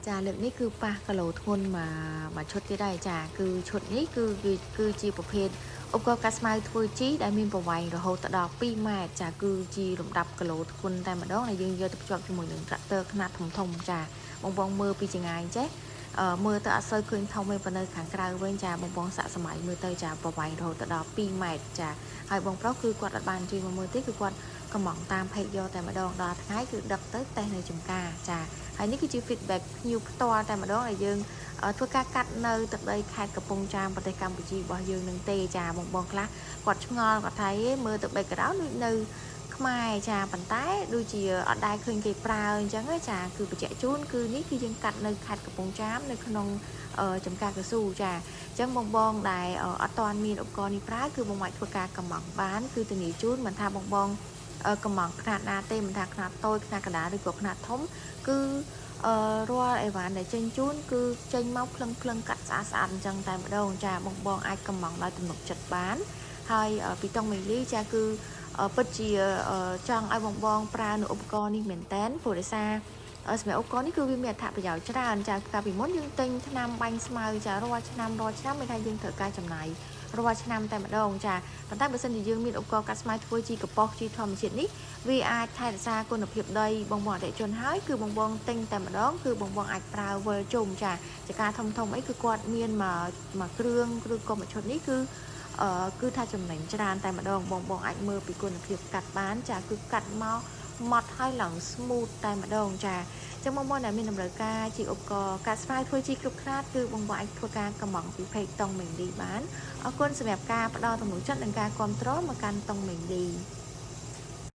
ចាលើកនេះគឺប៉ះគីឡូធ្ងន់មួយមួយឈុតទៀតហើយចាគឺឈុតនេះគឺគឺជាប្រភេទឧបករណ៍កាត់ស្មៅធ្វើជីដែលមានប្រវែងរហូតដល់2ម៉ែត្រចាគឺជាលំដាប់គីឡូធ្ងន់តែម្ដងដែលយើងយកទៅភ្ជាប់ជាមួយនឹងត្រាក់ទ័រខ្នាតធំធំចាបងបងមើលពីចង្ងាយចេះអឺមើលទៅអត់សូវឃើញធំទេប៉ុន្តែខាងក្រៅវិញចាបងបងសាក់សម័យមើលទៅចាប្រវែងរហូតដល់2ម៉ែត្រចាហើយបងប្រុសគឺគាត់អត់បានជួយមកមើលទេគឺគាត់កំងតាមផេកយកតែម្ដងដល់ថ្ងៃគឺដឹកទៅតេស្តនៅចំការចាហើយនេះគឺជា feedback ភ្ញៀវផ្ទាល់តែម្ដងដែលយើងធ្វើការកាត់នៅទឹកដីខេត្តកំពង់ចាមប្រទេសកម្ពុជារបស់យើងនឹងទេចាបងបងខ្លះគាត់ឆ្ងល់គាត់ថាមើលទៅ background ដូចនៅខ្មែរចាប៉ុន្តែដូចជាអត់ដែលឃើញគេប្រើអញ្ចឹងចាគឺបញ្ជាក់ជូនគឺនេះគឺយើងកាត់នៅខេត្តកំពង់ចាមនៅក្នុងចំការកស៊ូចាអញ្ចឹងបងបងដែលអត់ទាន់មានឧបករណ៍នេះប្រើគឺបងអាចធ្វើការកំងបានគឺធានាជូនមិនថាបងបងកំងខ្នាតណាទេមិនថាខ្នាតតូចខ្នាតកណ្ដាលឬក៏ខ្នាតធំគឺអឺរាល់អីវ៉ាន់ដែលចេញជូនគឺចេញមកភ្លឹងភ្លឹងកាត់ស្អាតស្អាតអញ្ចឹងតែម្ដងចាបងបងអាចកំងដោយទំនុកចិត្តបានហើយពីតុងមេលីចាគឺពិតជាចង់ឲ្យបងបងប្រើនៅឧបករណ៍នេះមែនតែនព្រោះដោយសារសម្រាប់ឧបករណ៍នេះគឺវាមានអត្ថប្រយោជន៍ច្រើនចាកាលពីមុនយើងទិញថ្នាំបាញ់ស្មៅចារាល់ឆ្នាំរាល់ឆ្នាំមានថាយើងត្រូវការចំណាយរាល់ឆ្នាំតែម្ដងចាប៉ុន្តែបើសិនជាយើងមានឧបករណ៍កាត់ស្មៅធ្វើជីកំប៉ុស្តជីធម្មជាតិនេះវាអាចថែរក្សាគុណភាពដីបងបងអតិថិជនហើយគឺបងបងទិញតែម្ដងគឺបងបងអាចប្រើវិលជុំចាចការធំធំអីគឺគាត់មានមួយមួយគ្រឿងឬក៏មួយឈុតនេះគឺអឺគឺថាចំណេញច្រើនតែម្ដងបងបងអាចមើលពីគុណភាពកាត់បានចាគឺកាត់មកម៉ត់ហើយឡើង smooth តែម្ដងចាចឹងបងបងដែលមានតម្រូវការជាឧបករណ៍កាត់ស្មៅធ្វើជីគ្រប់ខ្នាតគឺបងបងអាចធ្វើការកំងពី page តុងមេងលីបានអរគុណសម្រាប់ការផ្ដល់ទំនុកចិត្តនិងការគាំទ្រមកកាន់តុងមេងលី។